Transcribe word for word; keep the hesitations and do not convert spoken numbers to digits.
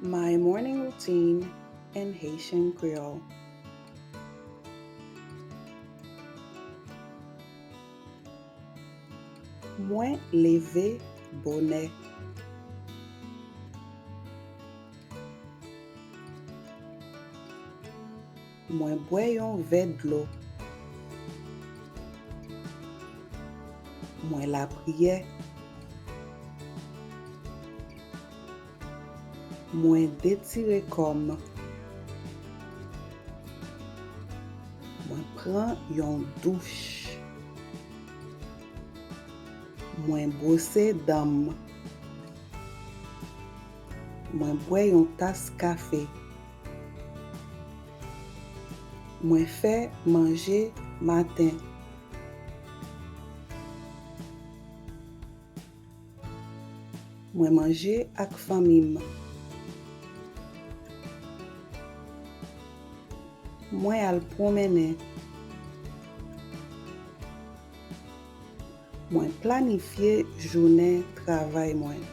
My morning routine in Haitian Creole. Mwen leve bonè. Mwen bwè yon vè dlo. Mwen lapriyè. Mwen detire kò m. Mwen pran yon douch. Mwen bwose dan m. Mwen bwè yon tas kafe. Mwen fè manje maten. Mwen manje ak fanmi m. Mwen al pwonmennen. Mwen planifye jounen travay mwen.